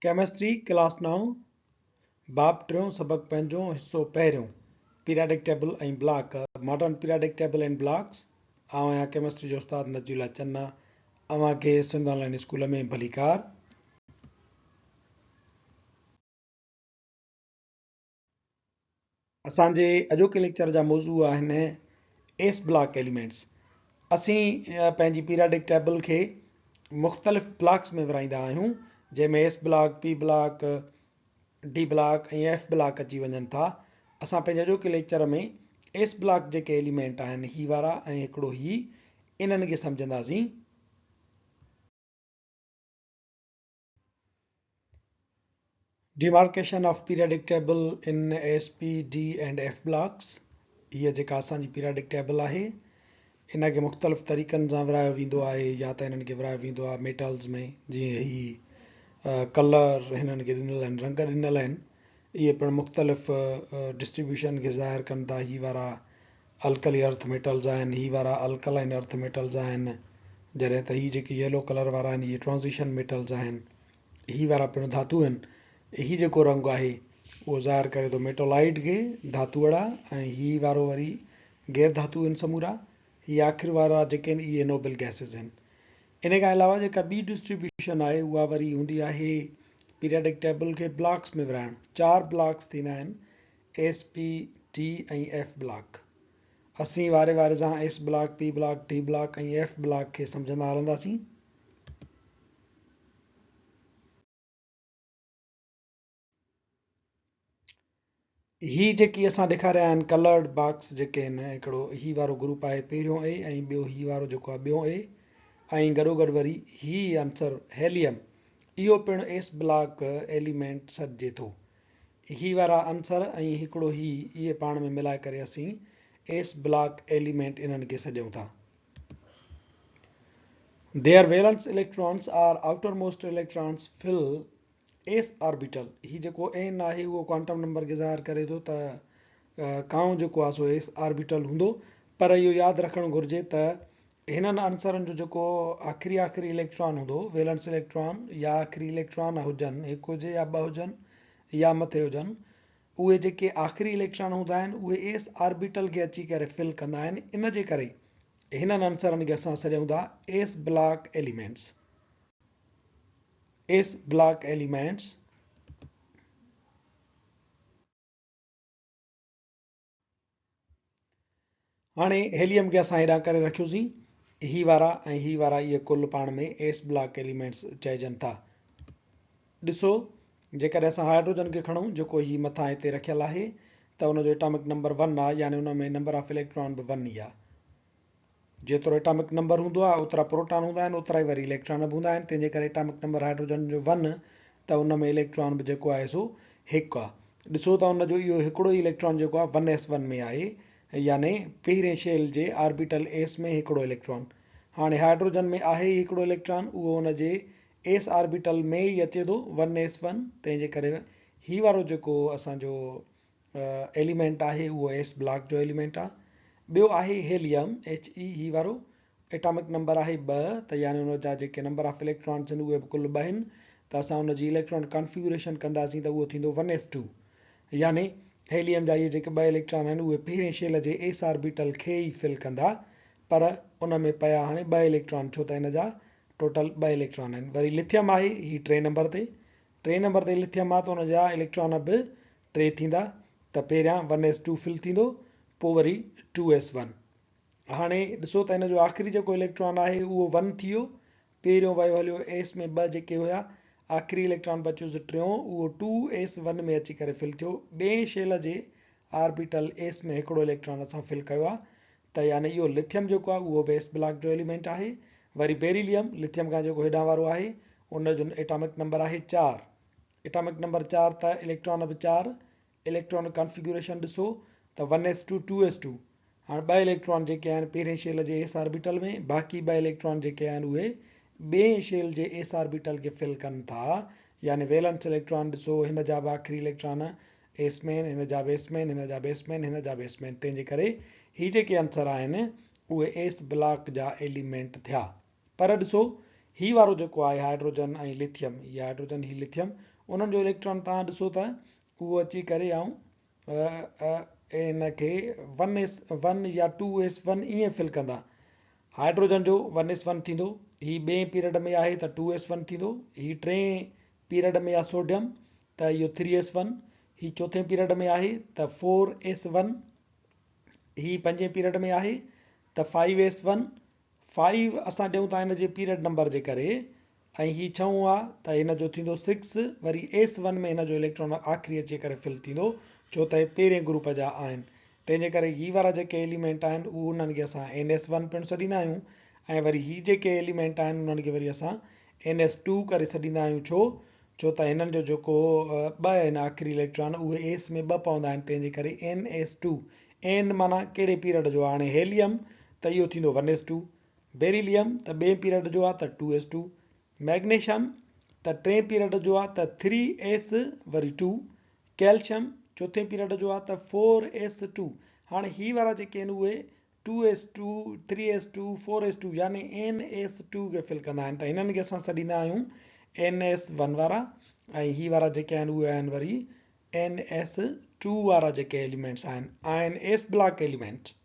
Chemistry class نائون، باب ٽيون، سبق پنجون، حصو پهريون، periodic table ۽ block, Modern Periodic Table and Blocks، آئون آهيان ڪيمسٽري جو استاد نجي الله چنا، اوهان کي سنڌ آن لائين اسڪول ۾ ڀليڪار. اسان جي اڄوڪي ليڪچر جا موضوع آهن ايس بلاڪ ايليمينٽس. اسين پنهنجي پيرياڊڪ ٽيبل کي مختلف بلاڪس ۾ ورهائيندا آهيون جنهن ۾ S block, P block, D block ۽ F block اچي وڃن ٿا. اسان پنهنجي اڄوڪي ليڪچر ۾ ايس بلاڪ جيڪي ايليمينٽ آهن هي وارا ۽ هڪڙو هي انهن کي سمجهنداسين. Demarcation of Periodic Table in S, P, D and F Blocks، هيء جيڪا اسان جي پيرياڊڪ ٽيبل آهي ان کي مختلف طريقن سان ورهايو ويندو آهي يا ته انهن کي ورهايو ويندو آهي ميٽلز ۾ جيئن هي ڪلر هنن کي ڏنل آهن رنگ ڏنل آهن اهي پڻ مختلف ڊسٽريبيوشن کي ظاهر ڪن ٿا هي وارا الڪلي ارٿ ميٽلز آهن، هي وارا الڪلائن ارٿ ميٽلز آهن، جڏهن ته هي جيڪي ييلو ڪلر وارا آهن اهي ٽرانزيشن ميٽلز آهن، هي وارا پڻ ڌاتو آهن. هي جيڪو رنگ آهي اهو ظاهر ڪري ٿو ميٽالائيڊ کي، ڌاتوئڙا، ۽ هي وارو وري غير ڌاتو آهن سمورا. هي آخر وارا جيڪي آهن اهي نوبل گئسز آهن. ان کان علاوه جيڪا ٻي ڊسٽريبيوشن آهي اها وري هوندي آهي پيرياڊڪ ٽيبل کي بلاڪس ۾ ورهائڻ. چار بلاڪس ٿيندا آهن S, P, D ۽ F block. اسين واري واري سان S block, P block, D block ۽ F block کي سمجهندا هلنداسين. هي جيڪي اسان ڏيکاريا آهن ڪلرڊ باڪس جيڪي آهن هڪڙو هي وارو گروپ آهي پهريون اي ۽ ٻيو هي وارو جيڪو آهي ٻيون اي ۽ گڏوگڏ وري هي عنصر هيليم اهو پڻ ايس بلاڪ ايليمينٽ سڏجي ٿو. هي وارا عنصر ۽ هڪڙو هي اهي پاڻ ۾ ملائي ڪري اسين ايس بلاڪ ايليمينٽ انهن کي سڏيون ٿا. Their valence electrons are outermost electrons fill s orbital هي جيڪو N آهي اهو ڪوانٽم نمبر کي ظاهر ڪري ٿو ته ڪائون جيڪو آهي سو ايس آربيٽل هوندو پر اهو ياد رکڻ گهرجي ته هنن عنصرن جو جيڪو آخري آخري اليڪٽران هوندو، ويلنس اليڪٽران يا آخري اليڪٽران هجن، هڪ هجي يا ٻه هجن يا مٿي هجن، اهي جيڪي آخري اليڪٽران هوندا آهن اهي ايس آربيٽل کي اچي ڪري فل ڪندا آهن، ان جي ڪري هنن عنصرن کي اسان سڏيون ٿا S block elements. S block elements. هاڻي هيليم کي اسان هيڏانهن ڪري رکيوسين. هي وارا ۽ هي وارا اهي ڪل پاڻ ۾ ايس بلاڪ ايليمينٽس چئجن ٿا. ڏسو جيڪڏهن اسان هائيڊروجن کي کڻون جيڪو هي مٿان هتي رکيل آهي ته ان جو ايٽامڪ نمبر ون آهي يعني ان ۾ نمبر آف اليڪٽران به ون ئي آهي. جيترو ايٽامڪ نمبر هوندو آهي اوترا پروٽان هوندا آهن اوترا ئي وري اليڪٽران به هوندا آهن تنهن جي ڪري ايٽامڪ نمبر هائيڊروجن جو ون ته ان ۾ اليڪٽران به جيڪو آهي سو هڪ آهي ڏسو ته ان جو اهو هڪڙو ئي اليڪٽران جيڪو آهي ون ايس ون ۾ آهي يعني پهرين شيل جي آربيٽل ايس ۾ هڪڙو اليڪٽران هاڻي هائيڊروجن ۾ آهي ئي هڪڙو اليڪٽران اهو ان جي ايس آربيٽل ۾ ئي اچي ٿو ون ايس ون تنهن جي ڪري هي وارو جيڪو اسان جو ايليمينٽ آهي اهو ايس بلاڪ جو ايليمينٽ آهي. ٻيو آهي هيليم، He، هي وارو ايٽامڪ نمبر آهي ٻه ته يعني ان جا جيڪي نمبر آف اليڪٽرانس آهن اهي به ڪل ٻه آهن ته اسان ان جي اليڪٽران ڪانفيگريشن ڪنداسين ته اهو ٿيندو ون ايس ٽو يعني هيليم جا اهي جيڪي ٻه اليڪٽران آهن اهي پهرين شيل جي ايس آربيٽل کي ئي فل ڪندا پر ان ۾ پيا هاڻي ٻه اليڪٽران ڇو ته ان جا ٽوٽل ٻه اليڪٽران آهن. وري لٿيم آهي هي ٽئين نمبر تي ٽئين نمبر تي لٿيم آهي ته ان جا اليڪٽران به ٽي ٿيندا ته پهريان ون ايس ٽو فل ٿيندو پوء وري ٽو ايس ون. هاڻي ڏسو ته هن جو آخري جيڪو اليڪٽران آهي اهو ون ٿي ويو، پهريون ويو هليو ايس ۾ ٻه جيڪي هيا، آخري اليڪٽران بچيس ٽيون اهو ٽو ايس ون ۾ اچي ڪري فل ٿيو، ٻئين شيل جي آربيٽل ايس ۾ هڪڙو اليڪٽران اسان فل ڪيو آهي ته يعني اهو لٿيم جيڪو آهي اهو به ايس بلاڪ جو ايليمينٽ آهي، وري بيريليم لٿيم کان جيڪو هيڏانهن وارو آهي ان جو ايٽامڪ نمبر آهي چار، ايٽامڪ نمبر چار ته اليڪٽران به چار، اليڪٽران ڪانفيگوريشن ڏسو ته one S two two S two, هاڻ ٻه اليڪٽران جيڪي آهن پهرين شيل جي ايس آربيٽل ۾ باقي ٻه اليڪٽران جيڪي آهن اهي ٻئين شيل جي ايس آربيٽل کي فل ڪن ٿا يعني ويلنس اليڪٽران ڏسو هن جا به آخري اليڪٽران ايس ۾ آهن هن جا به ايس ۾ آهن هن جا به ايس ۾ آهن هن جا به ايس ۾ آهن تنهن جي ڪري هي جيڪي عنصر آهن اهي ايس بلاڪ جا ايليمينٽ ٿيا. پر ڏسو هي وارو جيڪو آهي هائڊروجن ۽ لٿيم، هي هائڊروجن هي لٿيم، انهن جو اليڪٽران توهان ڏسو ته اهو اچي ڪري آئون ان کي ون ايس ون يا ٽو ايس ون ائين فل ڪندا. هائڊروجن جو ون ايس ون ٿيندو، هي ٻئين پيريڊ ۾ آهي ته ٽو ايس ون ٿيندو، هي ٽئين پيريڊ ۾ آهي سوڊيم ته اهو ٿري ايس ون، هي چوٿين پيريڊ ۾ آهي ته فور ايس ون، هي پنجين پيريڊ ۾ آهي ته فائيو ايس ون، فائيو اسان ڏيون ٿا هن جي پيريڊ نمبر جي ڪري ۽ هي ڇهون آ ته هن جو ٿيندو سڪس وري ايس ون ۾ هن جو اليڪٽران آخري اچي ڪري فل ٿيندو ڇو ته هي پهرين گروپ جا آهن تنهن جي ڪري هي وارا جيڪي ايليمينٽ آهن اهي انهن کي اسان اين ايس ون پڻ سڏيندا آهيون ۽ وري هي جيڪي ايليمينٽ آهن انهن کي وري اسان اين ايس ٽو ڪري سڏيندا آهيون ڇو ڇو ته هنن جو جيڪو ٻه آهن آخري اليڪٽران اهي ايس ۾ ٻه پوندا آهن تنهن جي ڪري اين ايس ٽو اين معنيٰ ڪهڙي پيريڊ جو آهي هاڻي هيليم ته اهو ٿيندو ون ايس ٽو بيريليم ته ٻئين پيريڊ جو آ ته ٽو ايس ٽو، ميگنيشم ته ٽئين پيريڊ جو آ ته ٿري ايس وري ٽو، ڪيلشم چوٿين پيريڊ جو آ ته فور ايس ٽو. هاڻي هي وارا جيڪي آهن اهي two S two, three S two, four S two يعني اين ايس ٽو کي فل ڪندا آهن ته هنن کي اسان سڏيندا آهيون اين ايس ون وارا ۽ هي وارا جيڪي آهن اهي آهن وري اين ايس ٽو وارا جيڪي ايليمينٽس آهن آهن ايس بلاڪ ايليمينٽ.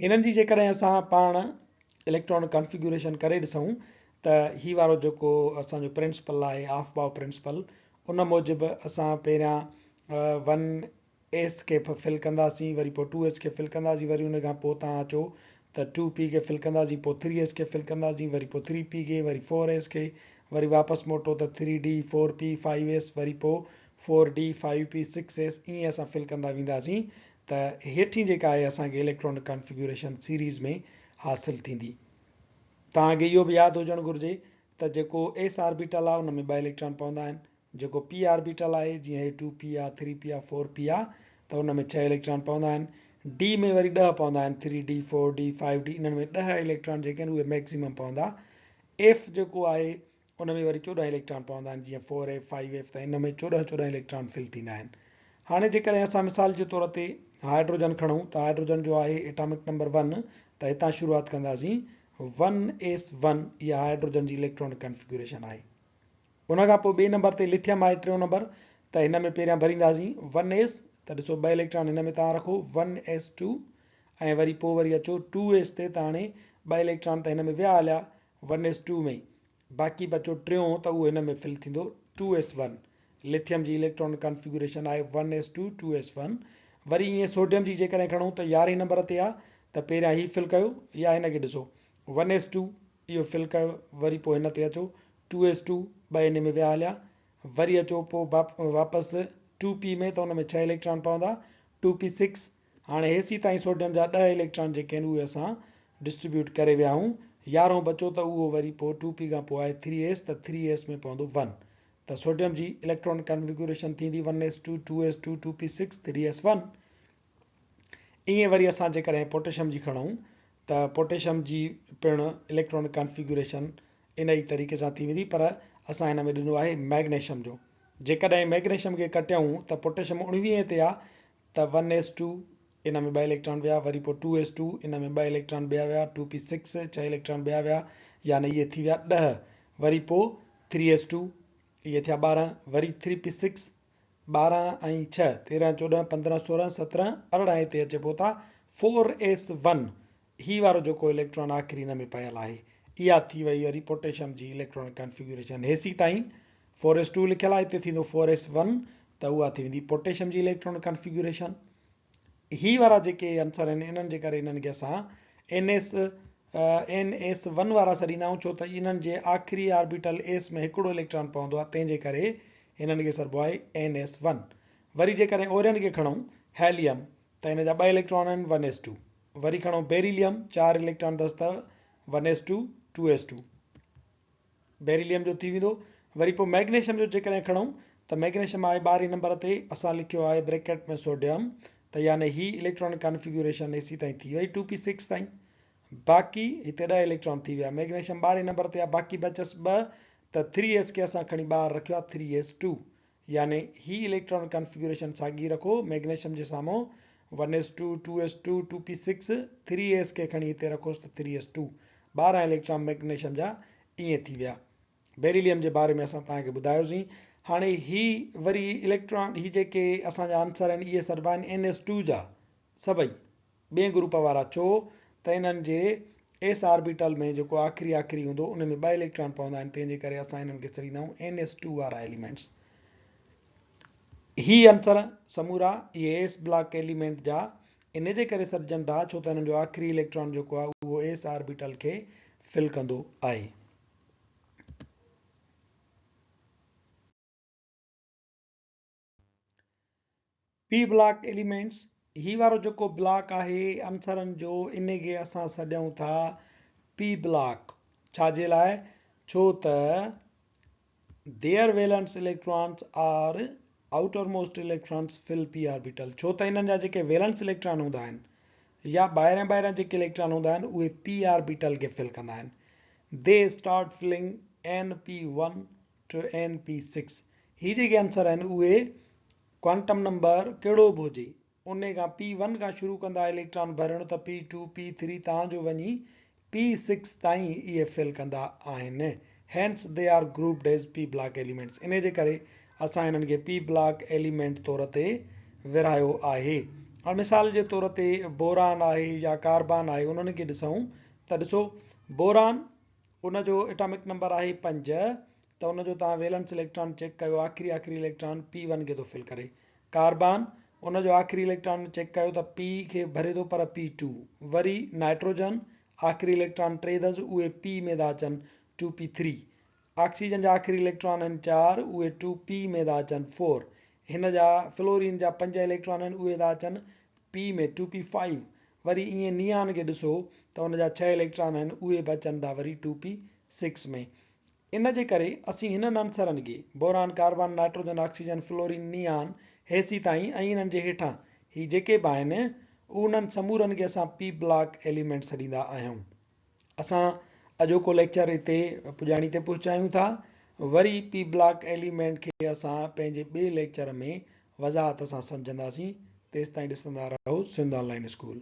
هنن جي جيڪڏهن اسان پاڻ اليڪٽران ڪانفيگوريشن ڪري ڏسون ته هي وارو جيڪو اسان جو پرنسپل آهي آف باء پرنسپل ان موجب اسان پهريان ون ايس کي فل ڪنداسين وري پوء ٽو ايس کي فل ڪنداسين وري ان کان پوء تان اچو ته ٽو پي کي فل ڪنداسين پوء ٿري ايس کي فل ڪنداسين وري پوء ٿري پي کي وري فور ايس کي وري واپس موٽو ته three D four P five S وري پوء four D five P six S ائين اسان فل ڪندا وينداسين ته هيٺين جيڪا آهي اسان کي اليڪٽرانڪ ڪانفيگوريشن سيريز ۾ حاصل ٿيندي. توهان کي اهو به ياد هجڻ گهرجي ته جيڪو ايس آربيٽل آهي ان ۾ ٻه اليڪٽران پوندا آهن جيڪو پي آربيٽل آهي جيئن هي ٽو پي آهي ٿري پي آهي فور پي آهي ته ان ۾ ڇهه اليڪٽران پوندا آهن ڊي ۾ وري ڏهه پوندا آهن three D four D five D انهن ۾ ڏهه اليڪٽران جيڪي آهن اهي ميڪسيمم پوندا ايف جيڪو آهي ان ۾ وري 14 اليڪٽران پوندا آهن جيئن فور ايف فائيو ايف ته ان ۾ 14 14 اليڪٽران فل ٿيندا آهن. هاڻي جيڪڏهن اسان مثال جي طور تي هائيڊروجن کڻون ته هائيڊروجن جو آهي ايٽامڪ نمبر ون ته هتان شروعات ڪنداسين ون ايس ون اها هائيڊروجن جي اليڪٽرانڪ ڪانفيگوريشن آهي. ان کان پوء ٻئي نمبر تي لٿيم آهي ٽيون نمبر ته هن ۾ پهريان ڀرينداسين ون ايس ته ڏسو ٻه اليڪٽران هن ۾ توهان رکو ون ايس ٽو ۽ وري پوء وري اچو ٽو ايس تي ته هاڻي ٻه اليڪٽران ته هن ۾ ويا هليا ون ايس ٽو ۾ باقي بچو ٽيون ته اهو هن ۾ فل ٿيندو ٽو ايس ون لٿيم جي اليڪٽرانڪ ڪانفيگوريشن آهي one S two two S one وري ائين سوڊيم جي جيڪڏهن کڻون ته يارهين نمبر تي آ ته پهريان هي فل ڪيو يا هن کي ڏسو ون ايس ٽو اهو فل ڪيو وري پوء هن تي اچو ٽو ايس ٽو ٻه ان ۾ ويا هليا وري اچو پوء واپس ٽو پي ۾ ته ان ۾ ڇهه اليڪٽران پوندا ٽو پي سڪس هاڻي هيسي تائين سوڊيم جا ڏهه اليڪٽران جيڪي آهن اهي اسان ڊسٽريبيوٽ ڪري ويا آهيون. يارهون بچو ته اهو وري پوء ٽو پي کان پوء آهي ٿري ايس ته ٿري ايس ۾ پوندو ون ته سوڊيم جي اليڪٽران ڪانفيگوريشن ٿيندي one S two, two S two, two P six, three S one. ائين وري اسان جيڪڏهن پوٽيشم جي کڻون ته پوٽيشم جي پڻ اليڪٽران ڪانفيگوريشن ان ئي طريقي سان ٿي ويندي پر اسان هن ۾ ڏنو آهي ميگنيشم جو. جيڪڏهن ميگنيشم کي ڪٽيون ته پوٽيشم اڻويهين تي آ ته ون ايس ٽو ان ۾ ٻه اليڪٽران ويا وري پوء ٽو ايس ٽو ان ۾ ٻه اليڪٽران ٻيا ويا ٽو پي سڪس ڇهه اليڪٽران ٻيا ويا يعني اهي ٿي ويا ڏهه وري پوء ٿري ايس ٽو اهي ٿيا 12 وري ٿري پي سڪس 12 ۽ ڇهه 13 14 15 16 17 18 هتي اچي پهتا فور ايس ون هي وارو جيڪو اليڪٽران آخري هن ۾ پيل آهي اها ٿي وئي وري پوٽيشم جي اليڪٽران ڪانفيگوريشن هيسي تائين فور ايس ٽو لکيل آهي هتي ٿيندو فور ايس ون ته اها ٿي ويندي پوٽيشم جي اليڪٽران ڪانفيگوريشن هي وارا جيڪي عنصر آهن انهن جي ڪري انهن کي اسان N S N S one وارا سڏيندا آهيون ڇو ته انهن جي آخري آربيٽل ايس ۾ هڪڙو اليڪٽران پوندو آهي تنهن جي ڪري انهن کي سڏبو آهي اين ايس ون وري جيڪڏهن اورين کي کڻون هيليم ته هن جا ٻه اليڪٽران آهن ون ايس ٽو وري کڻو بيريليم چار اليڪٽران اٿس ته one S two two S two beryllium جو ٿي ويندو وري پوء ميگنيشيم جو جيڪڏهن کڻون ته ميگنيشيم آهي ٻارهين نمبر تي اسان لکيو آهي بريڪيٽ ۾ سوڊيم ته يعني هي اليڪٽرانڪ ڪانفيگوريشن ايسي تائين ٿي وئي ٽو پي سڪس تائين باقي هتي ڏهه اليڪٽران ٿي ويا ميگنيشيم ٻارهين نمبر تي آهي باقي بچس ٻه ته ٿري ايس کي اسان کڻي ٻاهر رکيو آهي ٿري ايس ٽو يعني هي اليڪٽران ڪانفيگوريشن ساڳي رکو ميگنيشيم جي سامهون One S two, two S two, two P six, three S کي کڻي هتي رکوس ته ٿري ايس ٽو. 12 اليڪٽران مئگنيشيم جا ائين ٿي ويا. بيريليم جي باري ۾ اسان توهان کي ٻڌايوسين. هاڻي هي وري اليڪٽران هي جيڪي اسان جا عنصر آهن اهي سڏبا آهن اين ايس ٽو جا سڀئي. ٻئين گروپ وارا ڇو ته انهن جي ايس آربيٽل ۾ جيڪو آخري آخري هوندو ان ۾ ٻه اليڪٽران پوندا آهن تنهن جي ڪري اسان انهن کي سڏيندا آهيون اين ايس ٽو وارا ايليمينٽس. هي عنصر سمورا اهي ايس بلاڪ ايليمينٽ جا ان جي ڪري سڏجن ٿا ڇو ته انهن جو آخري اليڪٽران جيڪو آهي اهو ايس آربيٽل کي فل ڪندو آهي. پي بلاڪ ايليمينٽس، هي وارو جيڪو بلاڪ آهي عنصرن جو انهي کي اسان سڏيون ٿا پي بلاڪ ڇا جي لاء ڇو ته Their valence electrons are outermost electrons fill p orbital ڇو ته انهن جا جيڪي ويلنس اليڪٽران هوندا آهن يا ٻاهريان ٻاهريان جيڪي اليڪٽران هوندا آهن اهي پي آربيٽل کي فل ڪندا آهن They start filling N P one to N P six هي جيڪي عنصر آهن اهي ڪوانٽم نمبر ڪهڙو به هجي انهي کان پي ون کان شروع ڪندا اليڪٽران ڀرڻ ته پي ٽو پي ٿري تان جو وڃي پي سڪس تائين اهي فل ڪندا آهن Hence they are grouped as P block elements انهي جي ڪري اسان انهن کي پي بلاڪ ايليمينٽ طور تي ورهايو آهي هاڻ مثال جي طور تي بوران آهي يا ڪاربان آهي انهن کي ڏسون ته ڏسو بوران ان جو ايٽامڪ نمبر آهي پنج ته ان جو توهان ويلنس اليڪٽران چيڪ ڪيو آخري آخري اليڪٽران پي ون کي ٿو فل ڪري. ڪاربان ان جو آخري اليڪٽران چيڪ ڪيو ته پي کي ڀري ٿو پر پي ٽو. وري نائٽروجن آخري اليڪٽران ٽي اٿس اهي پي ۾ ٿا اچن ٽو پي ٿري. آڪسيجن جا آخري اليڪٽران آهن چار اهي ٽو پي ۾ ٿا اچن فور. هن جا فلورين جا پنج اليڪٽران آهن اهي ٿا اچن پي ۾ ٽو پي فائيو. وري ائين نيان کي ڏسو ته ان جا ڇهه اليڪٽران آهن اهي به اچن ٿا وري ٽو پي سڪس ۾. ان جي ڪري اسين هنن عنصرن کي، boron, carbon, nitrogen, oxygen, fluorine, neon, هيسيتائين ۽ انهن جي هيٺان هي جيڪي به آهن انهن سمورن کي اسان پي بلاڪ ايليمينٽ سڏيندا آهيون. اسان اڄوڪو ليڪچر هتي پڄاڻي تي پهچايون ٿا. وري پي بلاڪ ايليمينٽ کي اسان پنهنجي ٻئي ليڪچر ۾ وضاحت سان سمجهنداسين. تيستائين ڏسندا رهو سنڌ آن لائين اسڪول.